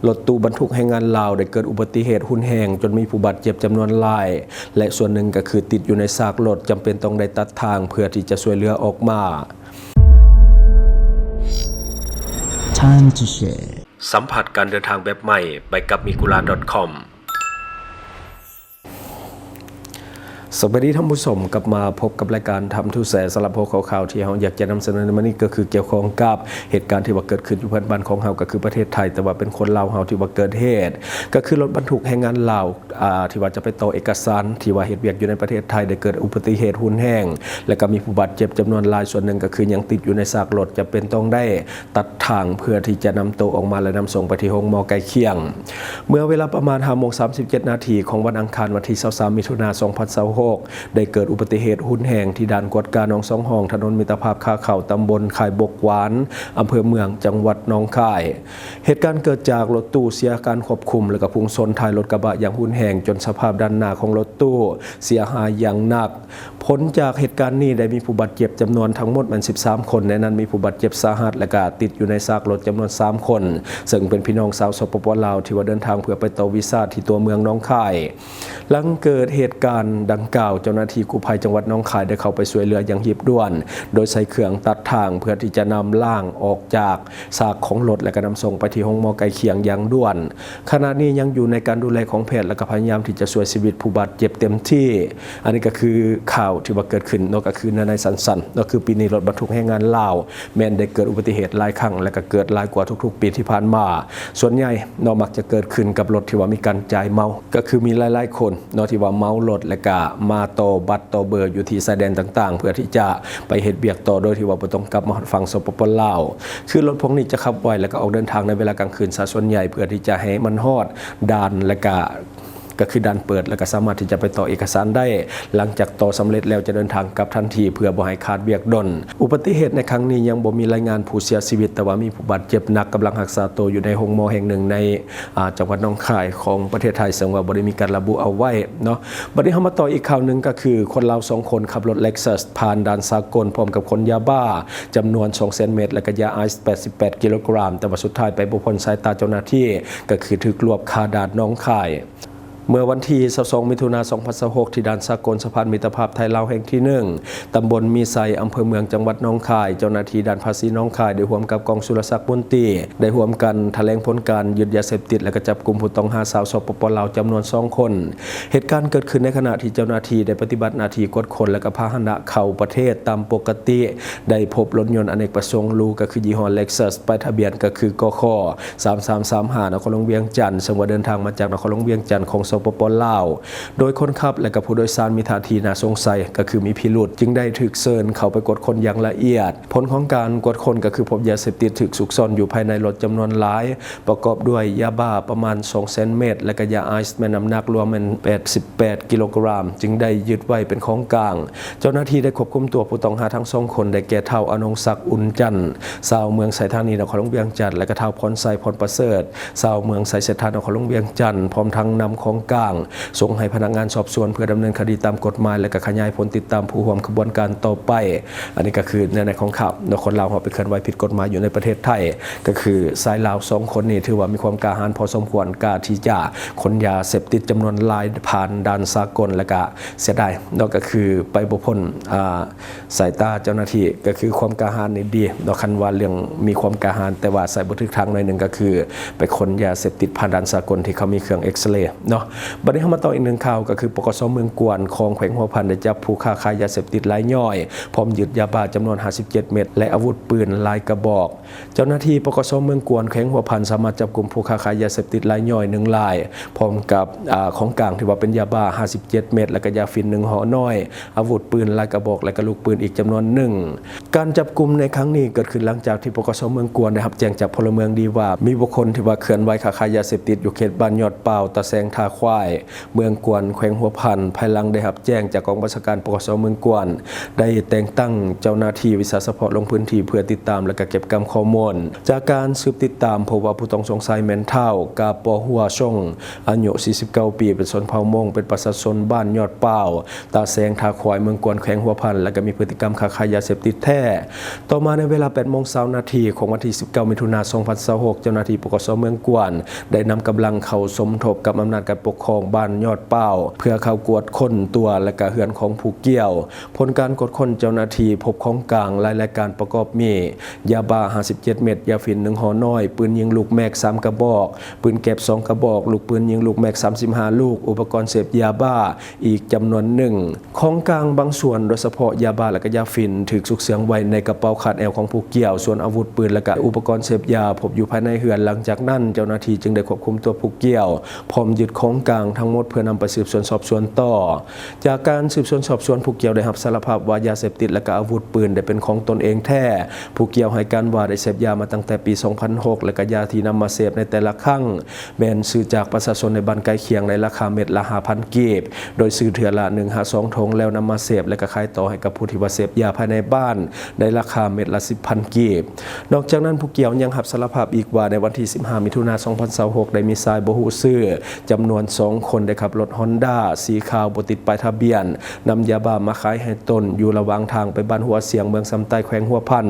ລົດຕູ້ບັນທຸກແຮງງານລາວໄດ້ເກີດອຸບັດຕິເຫດຮຸນແຮງຈົນມີຜູ້ບາດເຈັບຈຳນວນຫຼາຍ ແລະ ສ່ວນໜຶ່ງກໍຄືຕິດຢູ່ໃນຊາກລົດ, ຈຳເປັນຕ້ອງໄດ້ຕັດທາງເພື່ອທີ່ຈະຊ່ວຍເຫຼືອອອກມາ. Time to share. ສຳຜັດການເດີນທາງແບບໃໝ່ ໄປກັບ migura.com. ສະບາຍດີທ່ານຜູ້ຊົມ, ກັບມາພົບກັບລາຍການ Time to Share ສຳລັບຫົວຂໍ້ຂ່າວທີ່ເຮົາຢາກຈະນຳສະເໜີໃນມື້ນີ້ ກໍຄືກ່ຽວຂ້ອງກັບເຫດການທີ່ວ່າເກີດຂຶ້ນຢູ່ເພື່ອນບ້ານຂອງເຮົາ ກໍຄືປະເທດໄທ, ແຕ່ວ່າເປັນຄົນລາວເຮົາທີ່ວ່າເກີດເຫດ, ກໍຄືລົດບັນທຸກແຮງງານລາວ ອ່າ ທີ່ວ່າຈະໄປຕໍ່ເອກະສານ ທີ່ວ່າເຮັດວຽກຢູ່ໃນປະເທດໄທ ໄດ້ເກີດອຸບັດຕິເຫດຮຸນແຮງ ແລະ ກໍມີຜູ້ບາດເຈັບຈຳນວນຫຼາຍ, ສ່ວນໜຶ່ງກໍຄືຍັງຕິດຢູ່ໃນຊາກລົດ, ຈຳເປັນຕ້ອງໄດ້ ຕັດທາງເພື່ອທີ່ຈະນຳໂຕອອກມາ ແລະ ນຳສົ່ງໄປທີ່ໂຮງໝໍໃກ້ຄຽງ. ເມື່ອເວລາປະມານຫ້າໂມງສາມສິບເຈັດນາທີຂອງວັນອັງຄານ ວັນທີຊາວສາມ ມິຖຸນາ ສອງພັນຊາວຫົກ ໄດ້ເກີດອຸບັດຕິເຫດຮຸນແຮງທີ່ດ່ານກວດກາໜອງສອງຫ້ອງ ຖະໜົນມິດຕະພາບຂາເຂົ້າ ຕຳບົນຄາຍບົກຫວານ ອຳເພີເມືອງ ຈັງຫວັດໜອງຄາຍ. ເຫດການເກີດຈາກລົດຕູ້ເສຍການຄວບຄຸມ ແລະ ກໍພຸ່ງຊົນທ້າຍລົດກະບະຢ່າງຮຸນແຮງ ຈົນສະພາບດ້ານໜ້າຂອງລົດຕູ້ເສຍຫາຍຢ່າງໜັກ. ຜົນຈາກເຫດການນີ້ໄດ້ມີຜູ້ບາດເຈັບຈຳນວນທັງໝົດແມ່ນສິບສາມຄົນ, ໃນນັ້ນມີຜູ້ບາດເຈັບສາຫັດ ແລະ ກະຕິດຢູ່ໃນຊາກລົດຈຳນວນສາມຄົນ, ເຊິ່ງເປັນພີ່ນ້ອງຊາວ ສປປ ລາວ ທີ່ວ່າເດີນທາງເພື່ອໄປຕໍ່ວີຊາທີ່ຕົວເມືອງໜອງຄາຍ. ຫຼັງເກີດເຫດການດັ່ງກ່າວ, ເຈົ້າໜ້າທີ່ກູ້ໄພຈັງຫວັດໜອງຄາຍໄດ້ເຂົ້າໄປຊ່ວຍເຫຼືອຢ່າງຮີບດ່ວນ, ໂດຍໃຊ້ເຄື່ອງຕັດທາງເພື່ອທີ່ຈະນຳຮ່າງອອກຈາກຊາກຂອງລົດ ແລະ ກະນຳສົ່ງໄປທີ່ໂຮງໝໍໃກ້ຄຽງຢ່າງດ່ວນ. ຂະນະນີ້ຍັງຢູ່ໃນການດູແລຂອງແພດ ແລະ ກໍພະຍາຍາມທີ່ຈະຊ່ວຍຊີວິດຜູ້ບາດເຈັບເຕັມທີ່. ອັນນີ້ກໍຄືຂ່າວທີ່ວ່າເກີດຂຶ້ນເນາະ, ກໍຄືໃນໆສັ້ນໆເນາະ, ຄືປີນີ້ລົດບັນທຸກແຮງງານລາວແມ່ນໄດ້ເກີດອຸບັດຕິເຫດຫຼາຍຄັ້ງ ແລະ ກໍເກີດຫຼາຍກວ່າທຸກໆປີທີ່ຜ່ານມາ. ສ່ວນໃຫຍ່ເນາະ ມັກຈະເກີດຂຶ້ນກັບລົດທີ່ວ່າມີການຈາຍເມົາ, ກໍຄືມີຫຼາຍໆຄົນເນາະ ທີ່ວ່າເມົາລົດ ແລະ ກະມາຕໍ່ບັດຕໍ່ເບີຢູ່ທີ່ຊາຍແດນຕ່າງໆ ເພື່ອທີ່ຈະໄປເຮັດວຽກຕໍ່ ໂດຍທີ່ວ່າບໍ່ຕ້ອງກັບມາຮອດຝັ່ງ ສປປ ລາວ. ຄືລົດພວກນີ້ຈະຂັບໄວ ແລະ ກໍອອກເດີນທາງໃນເວລາກາງຄືນຊະສ່ວນໃຫຍ່ ເພື່ອທີ່ຈະໃຫ້ມັນຮອດດ່ານ ແລະ ກະ ກໍຄືດ່ານເປີດ ແລະ ກໍສາມາດທີ່ຈະໄປຕໍ່ເອກະສານໄດ້. ຫຼັງຈາກຕໍ່ສຳເລັດແລ້ວຈະເດີນທາງກັບທັນທີ ເພື່ອບໍ່ໃຫ້ຂາດວຽກດົນ. ອຸບັດຕິເຫດໃນຄັ້ງນີ້ຍັງບໍ່ມີລາຍງານຜູ້ເສຍຊີວິດ, ແຕ່ວ່າມີຜູ້ບາດເຈັບໜັກກຳລັງຮັກສາໂຕຢູ່ໃນໂຮງໝໍແຫ່ງໜຶ່ງໃນ ອ່າ ຈັງຫວັດໜອງຄາຍຂອງປະເທດໄທ, ເຊິ່ງວ່າບໍ່ໄດ້ມີການລະບຸເອົາໄວ້ເນາະ. ບັດນີ້ເຮົາມາຕໍ່ອີກຂ່າວໜຶ່ງ, ກໍຄືຄົນລາວສອງຄົນຂັບລົດ Lexus ຜ່ານດ່ານສາກົນ ພ້ອມກັບຂົນຢາບ້າຈຳນວນສອງແສນເມັດ ແລະ ກະຢາໄອສ໌ ແປດສິບແປດກິໂລກຣາມ, ແຕ່ວ່າສຸດທ້າຍໄປບໍ່ພົ້ນສາຍຕາເຈົ້າໜ້າທີ່, ກໍຄືຖືກລວບຄາດ່ານໜອງຄາຍ. ເມື່ອວັນທີຊາວສອງ ມິຖຸນາ ສອງພັນຊາວຫົກ ທີ່ດ່ານສາກົນສະພານມິດຕະພາບໄທລາວແຫ່ງທີໜຶ່ງ ຕຳບົນມີໄຊ ອຳເພີເມືອງ ຈັງຫວັດໜອງຄາຍ, ເຈົ້າໜ້າທີ່ດ່ານພາສີໜອງຄາຍ ໄດ້ຮ່ວມກັບກອງສຸລະສັກ ບຸນຕີ ໄດ້ຮ່ວມກັນຖະແຫຼງຜົນການຍຶດຢາເສບຕິດ ແລະ ກໍຈັບກຸມຜູ້ຕ້ອງຫາຊາວ ສປປ ລາວ ຈຳນວນສອງຄົນ. ເຫດການເກີດຂຶ້ນໃນຂະນະທີ່ເຈົ້າໜ້າທີ່ໄດ້ປະຕິບັດໜ້າທີ່ກວດຄົນ ແລະ ກໍພາຫະນະເຂົ້າປະເທດຕາມປົກກະຕິ, ໄດ້ພົບລົດຍົນອະເນກປະສົງຫຼູ ກໍຄືຍີ່ຫໍ້ Lexus ປ້າຍທະບຽນ ກໍຄື ກຂ ສາມສາມສາມຫ້າ ນະຄອນຫຼວງວຽງຈັນ, ເຊິ່ງວ່າເດີນທາງມາຈາກນະຄອນຫຼວງວຽງຈັນຂອງ ສປປ ລາວ, ໂດຍຄົນຂັບ ແລະ ກໍຜູ້ໂດຍສານມີທ່າທີໜ້າສົງໄສ ກໍຄືມີພິລຸດ, ຈຶ່ງໄດ້ຖືກເຊີນເຂົ້າໄປກວດຄົນຢ່າງລະອຽດ. ຜົນຂອງການກວດຄົ້ນກໍຄືພົບຢາເສບຕິດຖືກຊຸກຊ່ອນຢູ່ພາຍໃນລົດຈຳນວນຫຼາຍ, ປະກອບດ້ວຍຢາບ້າປະມານສອງແສນເມັດ ແລະ ກະຢາໄອສ໌ແມ່ນນ້ຳໜັກລວມແມ່ນແປດສິບແປດກິໂລກຣາມ, ຈຶ່ງໄດ້ຍຶດໄວ້ເປັນຂອງກາງ. ເຈົ້າໜ້າທີ່ໄດ້ຄວບຄຸມຕົວຜູ້ຕ້ອງຫາທັງສອງຄົນ ໄດ້ແກ່ ທ້າວ ອະນົງສັກ ອຸ່ນຈັນ ຊາວເມືອງໄຊທານີ ນະຄອນຫຼວງວຽງຈັນ ແລະ ກະ ທ້າວ ພອນໄຊ ພອນປະເສີດ ຊາວເມືອງໄຊເສດຖາ ນະຄອນຫຼວງວຽງຈັນ, ພ້ອມທັງນຳຂອງກາງສົ່ງໃຫ້ພະນັກງານສອບສວນເພື່ອດຳເນີນຄະດີຕາມກົດໝາຍ ແລະ ກະຂະຫຍາຍຜົນຕິດຕາມຜູ້ຮ່ວມຂະບວນການຕໍ່ໄປ. ອັນນີ້ກໍຄືໃນ ໃນຂອງຂ່າວເນາະ, ຄົນລາວເຮົາໄປເຄື່ອນໄຫວຜິດກົດໝາຍຢູ່ໃນປະເທດໄທ, ກໍຄືຊາຍລາວສອງຄົນນີ້ຖືວ່າມີຄວາມກ້າຫານພໍສົມຄວນ, ກ້າທີ່ຈະຂົນຢາເສບຕິດຈຳນວນຫຼາຍຜ່ານດ່ານສາກົນ ແລະ ກະເສຍດາຍເນາະ, ກໍຄືໄປບໍ່ພົ້ນ ອ່າ ສາຍຕາເຈົ້າໜ້າທີ່ ກໍຄືຄວາມກ້າຫານນີ້ດີເນາະ, ຄັນວ່າເລື່ອງມີຄວາມກ້າຫານ ແຕ່ວ່າໃສ່ບໍ່ຖືກທາງໜ້ອຍໜຶ່ງ ກໍຄືໄປຂົນຢາເສບຕິດຜ່ານດ່ານສາກົນທີ່ເຂົາມີເຄື່ອງເອັກສະເລເນາະ. ບັດນີ້ເຮົາມາຕໍ່ອີກໜຶ່ງຂ່າວ, ກໍຄື ປກສ ເມືອງກວນ ແຂວງຫົວພັນ ໄດ້ຈັບຜູ້ຄ້າຂາຍຢາເສບຕິດລາຍຍ່ອຍ ພ້ອມຍຶດຢາບ້າຈຳນວນຫ້າສິບເຈັດເມັດ ແລະ ອາວຸດປືນຫຼາຍກະບອກ. ເຈົ້າໜ້າທີ່ ປກສ ເມືອງກວນ ແຂວງຫົວພັນ ສາມາດຈັບກຸມຜູ້ຄ້າຂາຍຢາເສບຕິດລາຍຍ່ອຍໜຶ່ງລາຍ ພ້ອມກັບ ອາ ຂອງກາງທີ່ວ່າເປັນຢາບ້າຫ້າສິບເຈັດເມັດ ແລະ ກະຢາຝິ່ນໜຶ່ງຫໍນ້ອຍ, ອາວຸດປືນຫຼາຍກະບອກ ແລະ ກະລູກປືນອີກຈຳນວນໜຶ່ງ. ການຈັບກຸມໃນຄັ້ງນີ້ເກີດຂຶ້ນຫຼັງຈາກທີ່ ປກສ ເມືອງກວນ ໄດ້ຮັບແຈ້ງຈາກພົນລະເມືອງດີວ່າ ມີບຸກຄົນທີ່ວ່າເຄື່ອນໄຫວຄ້າຂາຍຢາເສບຕິດຢູ່ເຂດບ້ານຍອດປາວ ຕາແສງ ທ່າຄວ ປາຍ ເມືອງກວນ ແຂວງຫົວພັນ, ພາຍຫຼັງໄດ້ຮັບແຈ້ງຈາກກອງບັນຊາການ ປກສ ເມືອງກວນ ໄດ້ແຕ່ງຕັ້ງເຈົ້າໜ້າທີ່ວິຊາສະເພາະລົງພື້ນທີ່ເພື່ອຕິດຕາມ ແລະ ກະເກັບກຳຂໍ້ມູນ. ຈາກການສືບຕິດຕາມ ພົບວ່າຜູ້ຕ້ອງສົງໄສແມ່ນທ້າວ ກາປໍຫົວຊົງ ອາຍຸສີ່ສິບເກົ້າປີ ເປັນຊົນເຜົ່າມົ້ງ ເປັນປະຊາຊົນບ້ານຍອດປາວ ຕາແສງ ທ່າຄວາຍ ເມືອງກວນ ແຂວງຫົວພັນ ແລະ ກໍມີພຶດຕິກຳຄ້າຂາຍຢາເສບຕິດແທ້. ຕໍ່ມາໃນເວລາແປດໂມງຊາວນາທີຂອງວັນທີສິບເກົ້າ ມິຖຸນາ ສອງພັນຊາວຫົກ ເຈົ້າໜ້າທີ່ ປກສ ເມືອງກວນ ໄດ້ນຳກຳລັງເຂົ້າສົມທົບກັບອຳນາດການປົກຄອງບ້ານຍອດປາວ ເພື່ອເຂົ້າກວດຄົ້ນຕົວ ແລະ ກະເຮືອນຂອງຜູ້ກ່ຽວ. ຜົນການກວດຄົ້ນເຈົ້າໜ້າທີ່ພົບຂອງກາງຫຼາຍລາຍການປະກອບມີ ຢາບ້າຫ້າສິບເຈັດເມັດ, ຢາຝິ່ນໜຶ່ງຫໍ່ນ້ອຍ, ປືນຍິງລູກແມັກສາມກະບອກ, ປືນແກັບສອງກະບອກ, ລູກປືນຍິງລູກແມັກສາມສິບຫ້າລູກ, ອຸປະກອນເສບຢາບ້າອີກຈຳນວນໜຶ່ງ. ຂອງກາງບາງສ່ວນ ໂດຍສະເພາະຢາບ້າ ແລະ ກະຢາຝິ່ນ ຖືກຊຸກເຊື່ອງໄວ້ໃນກະເປົາຄາດແອວຂອງຜູ້ກ່ຽວ, ສ່ວນອາວຸດປືນ ແລະ ກະອຸປະກອນເສບຢາພົບຢູ່ພາຍໃນເຮືອນ. ຫຼັງຈາກນັ້ນ ເຈົ້າໜ້າທີ່ຈຶ່ງໄດ້ຄວບຄຸມຕົວຜູ້ກ່ຽວ ພ້ອມຍຶດຂອງກາງທັງໝົດເພື່ອນຳໄປສືບສວນສອບສວນຕໍ່. ຈາກການສືບສວນສອບສວນ ຜູ້ກ່ຽວໄດ້ຮັບສາລະພາບວ່າຢາເສບຕິດ ແລະ ກະອາວຸດປືນໄດ້ເປັນຂອງຕົນເອງແທ້. ຜູ້ກ່ຽວໃຫ້ການວ່າໄດ້ເສບຢາມາຕັ້ງແຕ່ປີສອງພັນຫົກ ແລະ ກະຢາທີ່ນຳມາເສບໃນແຕ່ລະຄັ້ງ ແມ່ນຊື້ຈາກປະຊາຊົນໃນບ້ານໃກ້ຄຽງໃນລາຄາເມັດລະຫ້າພັນກີບ ໂດຍຊື້ເທື່ອລະໜຶ່ງຫາສອງຖົງ ແລ້ວນຳມາເສບ ແລະ ກະຂາຍຕໍ່ໃຫ້ກັບຜູ້ທີ່ວ່າເສບຢາພາຍໃນບ້ານໃນລາຄາເມັດລະສິບພັນກີບ. ນອກຈາກນັ້ນ ຜູ້ກ່ຽວຍັງຮັບສາລະພາບອີກວ່າ ໃນວັນທີສິບຫ້າ ມິຖຸນາ ສອງພັນຊາວຫົກ ໄດ້ມີຊາຍບໍ່ຮູ້ຊື່ຈຳນວນສອງຄົນ ໄດ້ຂັບລົດຮອນດ້າສີຂາວບໍ່ຕິດປ້າຍທະບຽນ ນຳຢາບ້າມາຂາຍໃຫ້ຕົນຢູ່ລະຫວ່າງທາງໄປບ້ານຫົວສຽງ ເມືອງຊຳໃຕ້ ແຂວງຫົວພັນ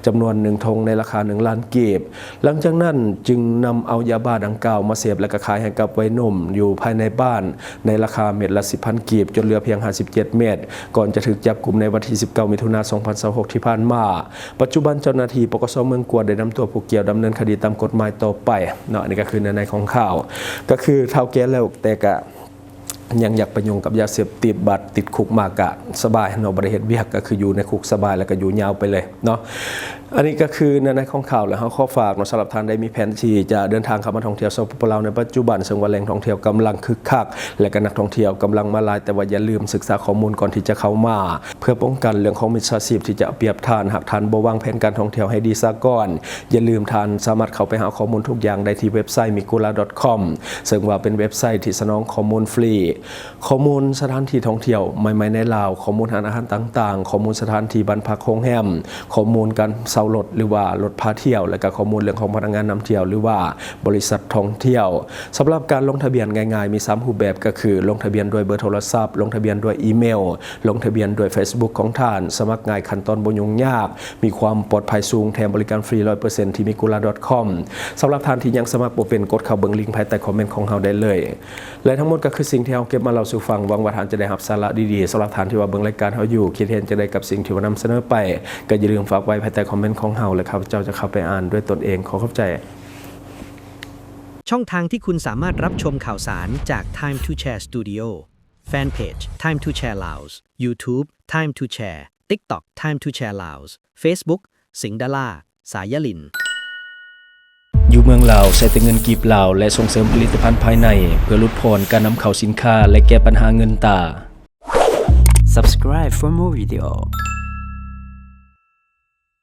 ຈຳນວນໜຶ່ງຖົງໃນລາຄາໜຶ່ງລ້ານກີບ. ຫຼັງຈາກນັ້ນຈຶ່ງນຳເອົາຢາບ້າດັ່ງກ່າວມາເສບ ແລະ ກະຂາຍໃຫ້ກັບໄວໜຸ່ມຢູ່ພາຍໃນບ້ານໃນລາຄາເມັດລະສິບພັນກີບ ຈົນເຫຼືອພຽງຫ້າສິບເຈັດເມັດ ກ່ອນຈະຖືກຈັບກຸມໃນວັນທີສິບເກົ້າ ມິຖຸນາ ສອງພັນຊາວຫົກ ທີ່ຜ່ານມາ. ປັດຈຸບັນເຈົ້າໜ້າທີ່ ປກສ ເມືອງກວນ ໄດ້ນຳຕົວຜູ້ກ່ຽວດຳເນີນຄະດີຕາມກົດໝາຍຕໍ່ໄປເນາະ. ອັນນີ້ກໍຄືເນື້ອໃນຂອງຂ່າວ ກໍຄືທ້າວແກ່ແລ້ວ ແຕ່ກະຍັງຢາກໄປຫຍຸ້ງກັບຢາເສບຕິດ ບັດຕິດຄຸກມາກະສະບາຍເນາະ ບໍ່ໄດ້ເຮັດວຽກ ກໍຄືຢູ່ໃນຄຸກສະບາຍ ແລ້ວກໍຢູ່ຍາວໄປເລີຍເນາະ. ອັນນີ້ກໍຄືເນື້ອໃນຂອງຂ່າວ ແລ້ວເຮົາຂໍຝາກເນາະ ສຳລັບທ່ານໃດມີແຜນທີ່ຈະເດີນທາງເຂົ້າມາທ່ອງທ່ຽວ ສປປ ລາວ ໃນປັດຈຸບັນ ເຊິ່ງວ່າແຫຼ່ງທ່ອງທ່ຽວກຳລັງຄຶກຄັກ ແລະ ກໍນັກທ່ອງທ່ຽວກຳລັງມາຫຼາຍ ແຕ່ວ່າຢ່າລືມສຶກສາຂໍ້ມູນກ່ອນທີ່ຈະເຂົ້າມາ ເພື່ອປ້ອງກັນເລື່ອງຂອງມິດສາຊີບທີ່ຈະເອົາປຽບທ່ານ. ຫາກທ່ານບໍ່ວາງແຜນການທ່ອງທ່ຽວໃຫ້ດີສາກ່ອນ, ຢ່າລືມທ່ານສາມາດເຂົ້າໄປຫາຂໍ້ມູນທຸກຢ່າງໄດ້ທີ່ເວັບໄຊ ມີໂກລາ ດອດຄອມ ເຊິ່ງວ່າເປັນເວັບໄຊທີ່ສະໜອງຂໍ້ມູນຟຣີ, ຂໍ້ມູນສະຖານທີ່ທ່ອງທ່ຽວໃໝ່ໆໃນລາວ, ຂໍ້ມູນຮ້ານອາຫານຕ່າງໆ, ຂໍ້ມູນສະຖານທີ່ບ້ານພັກໂຮງແຮມ, ຂໍ້ມູນການເຊົ່າລົດ ຫຼືວ່າລົດພາທ່ຽວ ແລະ ກໍຂໍ້ມູນເລື່ອງຂອງພະນັກງານນຳທ່ຽວ ຫຼືວ່າ ບໍລິສັດທ່ອງທ່ຽວ. ສຳລັບການລົງທະບຽນງ່າຍໆ ມີສາມຮູບແບບ ກໍຄືລົງທະບຽນດ້ວຍເບີໂທລະສັບ, ລົງທະບຽນດ້ວຍອີເມວ, ລົງທະບຽນດ້ວຍເຟສບຸກຂອງທ່ານ. ສະໝັກງ່າຍ, ຂັ້ນຕອນບໍ່ຫຍຸ້ງຍາກ, ມີຄວາມປອດໄພສູງ, ແຖມບໍລິການຟຣີ ຮ້ອຍເປີເຊັນ ທີ່ມີໂກລາ ດອດຄອມ. ສຳລັບທ່ານທີ່ຍັງສະໝັກບໍ່ເປັນ, ກົດເຂົ້າເບິ່ງລິ້ງພາຍໃຕ້ຄອມເມັນຂອງເຮົາໄດ້ເລີຍ. ແລະ ທັງໝົດກໍຄືສິ່ງທີ່ເຮົາເກັບມາເລົ່າສູ່ຟັງ. ຫວັງວ່າທ່ານຈະໄດ້ຮັບສາລະດີໆ. ສຳລັບທ່ານທີ່ວ່າເບິ່ງລາຍການເຮົາຢູ່, ຄິດເຫັນຈັ່ງໃດກັບສິ່ງທີ່ວ່ານຳສະເໜີໄປ, ກໍຢ່າລືມຝາກໄວ້ພາຍໃຕ້ຄອມເມັນຂອງເຮົາ ແລະ ຂ້າພະເຈົ້າຈະເຂົ້າໄປອ່ານດ້ວຍຕົນເອງ. ຂໍຂອບໃຈ. ช่องทางที่คุณสามารถรับชมข่าวสารจาก Time to Share Studio แฟนเพจ Time to Share Laos YouTube Time to Share TikTok Time to Share Laos Facebook สิงห์ดารา สายลิน ຢູ່ເມືອງລາວໃຊ້ແຕ່ເງິນກີບລາວ ແລະ ສົ່ງເສີມຜະລິດຕະພັນພາຍໃນ ເພື່ອຫຼຸດຜ່ອນການນຳເຂົ້າສິນຄ້າ ແລະ ແກ້ບັນຫາເງິນຕາ. Subscribe for more video.